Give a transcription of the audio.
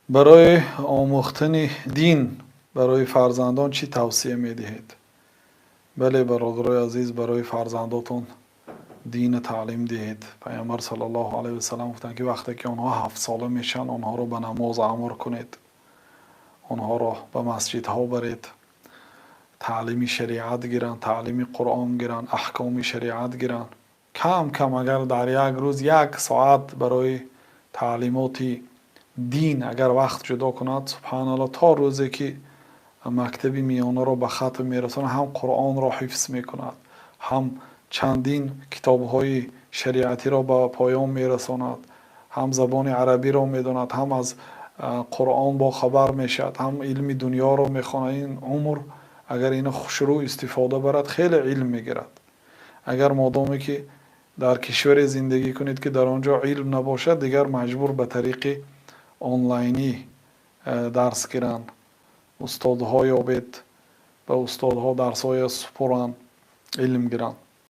Барои омӯхтани дин барои фарзандон чӣ тавсия медиҳед? Бале, бародарои азиз, барои фарзандотон динро таълим диҳед. Паёмбар саллаллоҳу алайҳи васаллам гуфтанд, ки вақте ки онҳо 7 сола мешаванд, онҳоро ба намоз амр кунед, онҳоро ба масҷидҳо баред, таълими шариат гиранд, таълими Қуръон гиранд, аҳкоми шариат гиранд. Кам кам агар дар як рӯз як соат барои таълимоти дин агар вақт ҷудо кунад, субҳоналлоҳ, то рӯзе ки мактаби миёнаро ба хатм мерасонад, ҳам Қуръонро ҳифз мекунад, ҳам чандин китобҳои шариатиро ба поён мерасонад, ҳам забони арабиро медонад, ҳам аз Қуръон бохабар мешавад, ҳам илми дунёро мехонад. Ин умр агар ина хушрӯ истифода барад, хеле илм мегирад. Агар модоме ки дар кишваре зиндагӣ кунед, ки дар он ҷо илм набошад, дигар маҷбур ба тариқи онлайнӣ дарс гиранд, устодҳо ёбед, ба устодҳо дарсҳоя супоранд, илм гиранд.